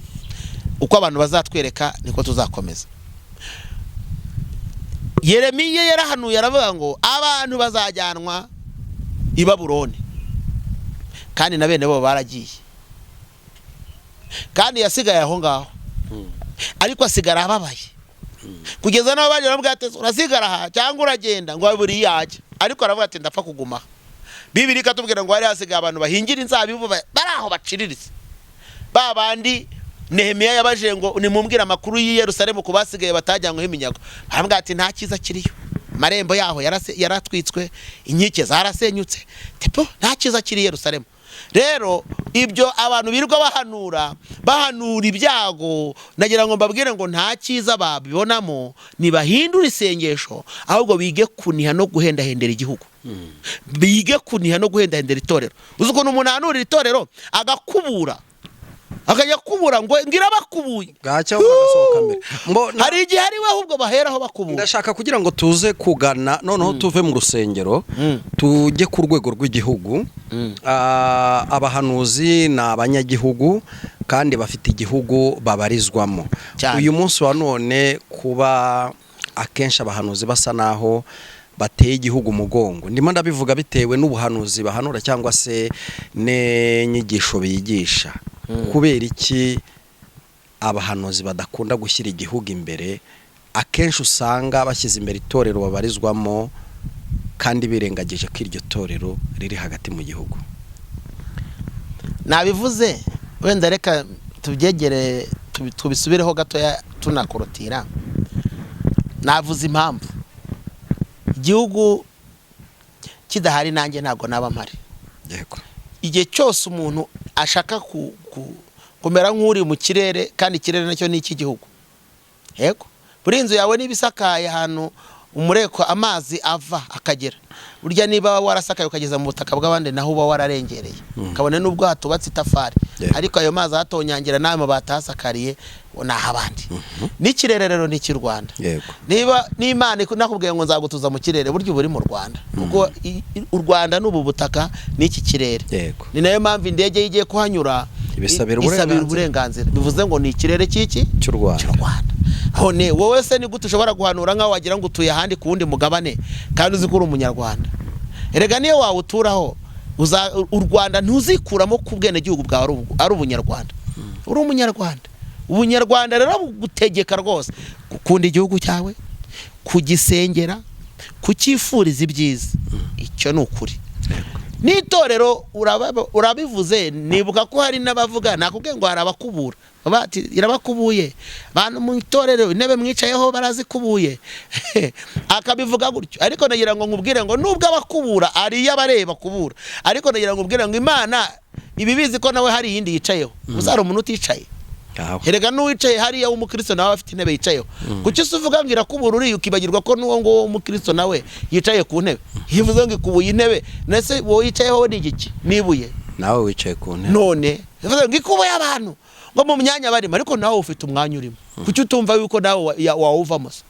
Uko abantu bazatwereka niko tuzakomeza. Yeremiya yarahanuye, aravuga ngo abantu bazajyanwa i Babuloni, kandi na bene bo baragiye, kandi yasigaye aho ngaho, ariko asigara ababaye kugeza n'aho baje baramubwira ati urasigara aha cyangwa uragenda, ngo buri yajya, ariko aravuga ati ndapfa kuguma aha. Bibiliya ikatubwira ngo hari hasigaye abantu bahingira inzabibu, bari aho baciriritse, ba bandi Nehemiya yabajije ngo nimumbwire amakuru y'i Yerusalemu ku basigaye batajyanyweho iminyago. Baramubwira ati nta cyiza kiriyo, amarembo yaho yaratwitswe, inkike zarasenyutse, tipo nta cyiza kiri i Yerusalemu. Rero ibyo abantu birirwa bahanura, bahanura ibyago, nagira ngo mbabwire ngo nta cyiza babibonamo. Ntibahindure isengesho, ahubwo bige kuniha no guhendahendera igihugu, bige kuniha no guhendahendera itorero. Uzi ukuntu umuntu ahanurira itorero agakubura, akajya kubura ngo ngira bakubuye? Bwacya bagasohoka mbere. Hari igihe ari we ahubwo baheraho bakubura. Ndashaka kugira ngo tuze kugana noneho tuve mu rusengero tujye ku rwego rw'igihugu. Abahanuzi ni abanyagihugu kandi bafite igihugu babarizwamo. Cyane. Uyu munsi wa none kuba akenshi abahanuzi basa naho bateye igihugu umugongo, ndimo ndabivuga bitewe n'ubuhanuzi bahanura cyangwa se n'inyigisho bigisha. Kubera iki abahanuzi badakunda gushyira igihugu imbere? Akenshi usanga bashyize imbere itorero babarizwamo kandi birengagije ko iryo torero riri hagati mu gihugu. Nabivuze, wenda reka tubyegere, tubisubireho gatoya tunakorotira. Navuze impamvu igihugu kidahari nanjye ntabwo naba mpari. Igihe cyose umuntu ashaka kumera nk'uri mu kirere, kandi ikirere nacyo ni icy'igihugu. Yego, buri inzu yawe niba isakaye ahantu umureko amazi ava akagera, burya niba warasakaye ukageza mu butaka bw'abandi, naho uba wararengereye, kabone n'ubwo hatubatse itafari, ariko ayo mazi ahatonyangira n'ayo mabati ahasakariye ni ah'abandi. N'ikirere rero ni icy'u Rwanda. Niba n'Imana nakubwiye ngo nzagutuza mu kirere, burya uba uri mu Rwanda, kuko u Rwanda ni ubu butaka n'iki kirere. Ni nayo mpamvu indege iyo igiye kuhanyura Ibisabira isabira uburenganzira. uburenganzira, bivuze ngo ni ikirere cy'iki? Cy'u Rwanda. Cy'u Rwanda. None wowe se ni gute ushobora guhanura nk'aho wagira ngo utuye ahandi ku wundi mugabane kandi uzi ko uri Umunyarwanda? Erega niyo wawuturaho u Rwanda ntuzikuramo ku bwenegihugu bwawe ari Ubunyarwanda. Uri Umunyarwanda. Ubunyarwanda rero bugutegeka rwose gukunda igihugu cyawe, kugisengera, kucyifuriza ibyiza. Icyo ni ukuri. N'itorero urabivuze, nibuka ko hari n'abavuga, nakubwiye ngo hari abakubura, bati irabakubuye bantu mu itorero, intebe mwicayeho barazikubuye, akabivuga gutyo. Ariko nagira ngo nkubwire ngo nubwo abakubura ari iyo abareba kubura, ariko nagira ngo nkubwire ngo Imana ibibizi ko nawe hari iyindi yicayeho. Gusa hari umuntu uticaye. Erega n'uwicaye hariya w'umukristo nawe afite intebe yicayeho. Kuki se uvuga ngo irakubura uriya, ukibagirwa ko n'uwo nguwo w'umukristo nawe yicaye ku ntebe? Iyo uvuze ngo ikubuye intebe, nese wowe yicayeho ni igiki? N'ibuye. Nawe wicaye ku ntebe. None bivuze ngo ikubuye abantu ngo mu myanya barimo, ariko nawe ufite umwanya urimo. Kuki utumva yuko nawe wawuvamo se?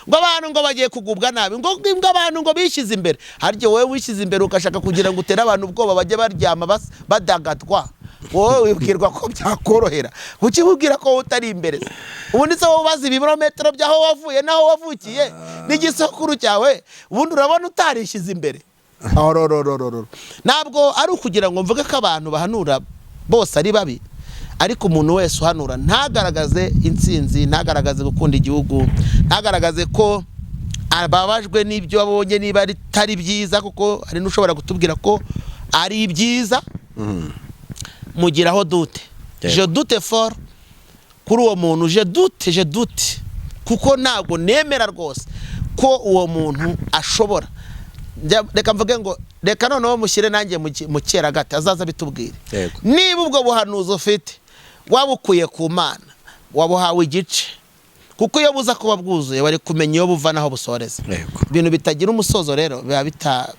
Ngo abantu ngo bagiye kugubwa nabi, ngo abantu ngo bishyize imbere. Harya wowe wishyize imbere ugashaka kugira ngo utere abantu ubwoba bajye baryama badagadwa, wowe wibwirwa ko byakorohera? Kuki wibwira ko wowe utari imbere se? Ubundi se wowe ubaza ibirometero by'aho wavuye n'aho wavukiye n'igisokuru cyawe, ubundi urabona utarishyize imbere? Orororororo. Ntabwo ari ukugira ngo mvuge ko abantu bahanura bose ari babi, ariko umuntu wese uhanura ntagaragaze intsinzi, ntagaragaze gukunda igihugu, ntagaragaze ko ababajwe n'ibyo abonye niba atari byiza, kuko hari n'ushobora kutubwira ko ari byiza, mugiraho doute. Je doute fort kuri uwo muntu, je doute, je doute, kuko ntabwo nemera rwose ko uwo muntu ashobora. Reka mvuge ngo reka noneho mushyire nanjye mu cyeragati, azaza bitubwire. Niba ubwo buhanuzi ufite wabukuye ku Mana, wabuhawe igice, kuko iyo buza kuba bwuzuye wari kumenya iyo buva n'aho busoreza. Ibintu bitagira umusozo rero biba bita,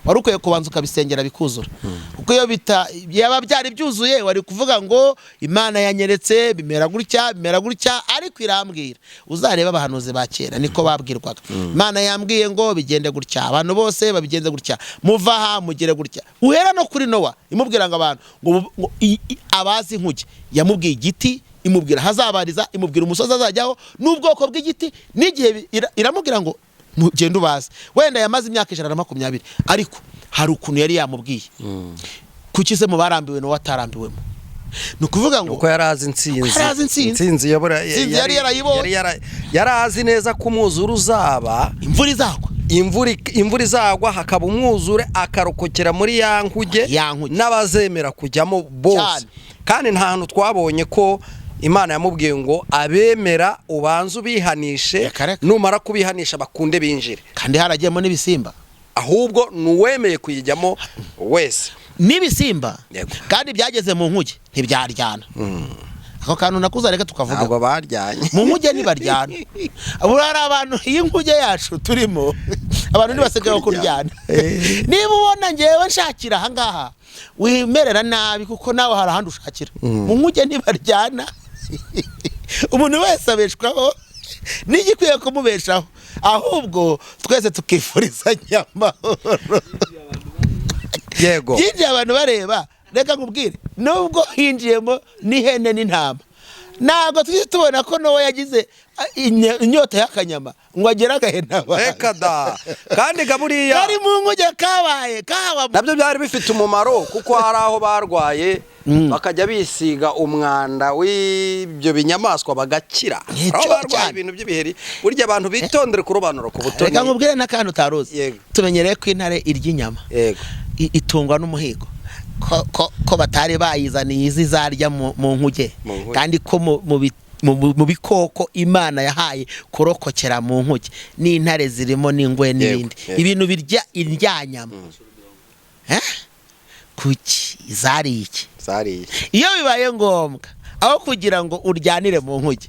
wari ukwiye kubanza ukabisengera bikuzura, kuko iyo bita yaba byari byuzuye wari kuvuga ngo Imana yanyeretse bimera gutya, bimera gutya, ariko irambwira. Uzarebe abahanuzi ba kera niko babwirwaga: Imana yambwiye ngo bigende gutya, abantu bose babigenze gutya, muva aha mugere gutya. Uhera no kuri Nowa, imubwira ngo abantu ngo abazi inkuge, yamubwiye igiti, imubwira hazabariza, imubwira umusozi azajyaho n'ubwoko bw'igiti n'igihe iramubwira ngo mugende ubaze. Wenda yamaze imyaka 120, ariko hari ukuntu yari yamubwiye. Kuki se mu barambiwe n'uwo atarambiwemo? Ni ukuvuga ngo Uko yari azi intsinzi. Uko yari azi intsinzi. Intsinzi yabura. Intsinzi yari yarayibonye. Yari azi neza ko umwuzure uzaba, imvura izagwa, imvura izagwa hakaba umwuzure, akarokokera muri ya nkuge, Ya nkuge. n'abazemera kujyamo bose. Cyane. Kandi nta hantu twabonye ko Imana yamubwiye ngo abemera ubanze ubihanishe, Reka, reka. numara kubihanisha bakunde binjire. Kandi haragiyemo n'ibisimba. Ahubwo ni uwemeye kuyijyamo wese. N'ibisimba. Yego. Kandi byageze mu nkuge ntibyaryana. Ako kantu nakuza reka tukavuga. Ntabwo baryanye. Mu nkuge ntibaryana. Ubu hari abantu, iyi nkuge yacu turimo, abantu ntibasigaye kuryana. Niba ubona ngewe nshakira ahangaha, wimerera nabi, kuko nawe hari ahandi ushakira. Mu nkuge ntibaryana. Umuntu wese abeshwaho n'igikwiye kumubeshaho, ahubwo twese tukifurizanya amahoro. Byinjiye abantu bareba. Reka nkubwire, nubwo hinjiyemo n'ihene n'intama, ntabwo tujye tubona ko Nowa yagize inyota y'akanyama ngo agere agahena abantu. Reka da! Kandi ga buriya Kari mu nkuge kabaye kaba. Nabyo byari bifite umumaro, kuko hari aho barwaye bakajya bisiga umwanda w'ibyo binyamaswa bagakira. Nicyo Aho barwaye cyane. ibintu by'ibiheri. Burya abantu bitondere kurobanura ku butoni. Reka nkubwire n'akantu utaruzi. Yego. Tumenyereye ko intare irya inyama, itungwa n'umuhigo. Ko batari bayizaniye izi zarya mu nkuge? Mu nkuge. Kandi ko mu bikoko Imana yahaye kurokokera mu nkuge n'intare zirimo n'ingwe n'ibindi, ibintu birya indyanyama. Eh? Kuki zariye iki? Zariye. Iyo bibaye ngombwa, aho kugira ngo uryanire mu nkuge,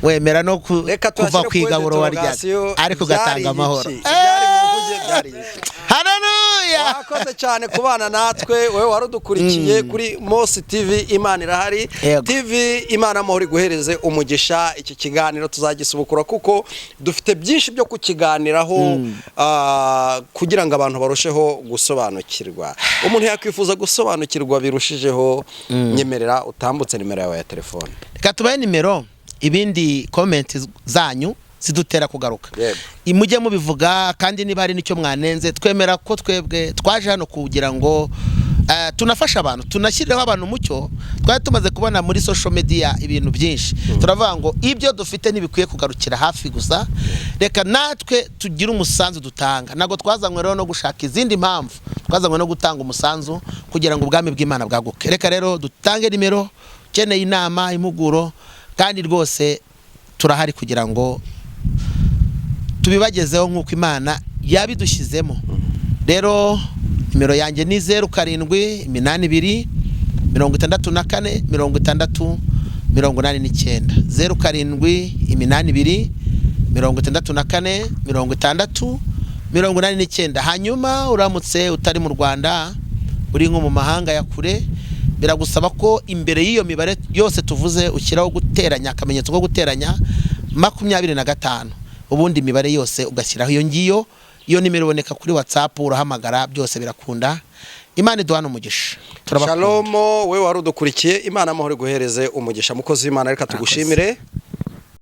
wemera no Reka kuva tuhashyire ku igaburo waryaga, interrogation, ariko ugatanga byariye amahoro. iki? Ibyari mu nkuge byariye iki? Haleluya! Wakoze cyane kubana natwe, wowe wari udukurikiye kuri Mosi TV. Imana irahari TV, Imana amahoro iguhereze umugisha. Iki kiganiro tuzagisubukura kuko dufite byinshi byo kukiganiraho, kugira ngo abantu barusheho gusobanukirwa. Umuntu yakwifuza gusobanukirwa birushijeho, nyemerera utambutse nimero yawe ya telefone. Reka tubahe nimero, ibindi comment zanyu zidutera kugaruka. Mujye mubivuga, kandi niba hari n'icyo mwanenze, twemera ko twebwe twaje hano kugira ngo tunafashe abantu, tunashyirireho abantu umucyo. Twari tumaze kubona muri social media ibintu byinshi, turavuga ngo ibyo dufite ntibikwiye kugarukira hafi gusa, reka natwe tugire umusanzu dutanga. Ntabwo twazanywe rero no gushaka izindi mpamvu. Twazanywe no gutanga umusanzu kugira ngo ubwami bw'Imana bwaguke. Reka rero dutange nimero, ukeneye inama, impuguro, kandi rwose turahari kugira ngo tubibagezeho nk'uko Imana yabidushyizemo. Rero nimero yanjye ni 0782 64 60 89, 0782 64 60 89. Hanyuma uramutse utari mu Rwanda, uri nko mu mahanga ya kure, biragusaba ko imbere y'iyo mibare yose tuvuze ushyiraho guteranya, akamenyetso ko guteranya 25, ubundi imibare yose ugashyiraho iyo ngiyo. Iyo nimero iboneka kuri WhatsApp, urahamagara byose birakunda. Imana iduhane umugisha. Turabakunda. Shalomo. We wari udukurikiye, Imana amahoro iguhereze umugisha. Mukozi w'Imana, reka tugushimire.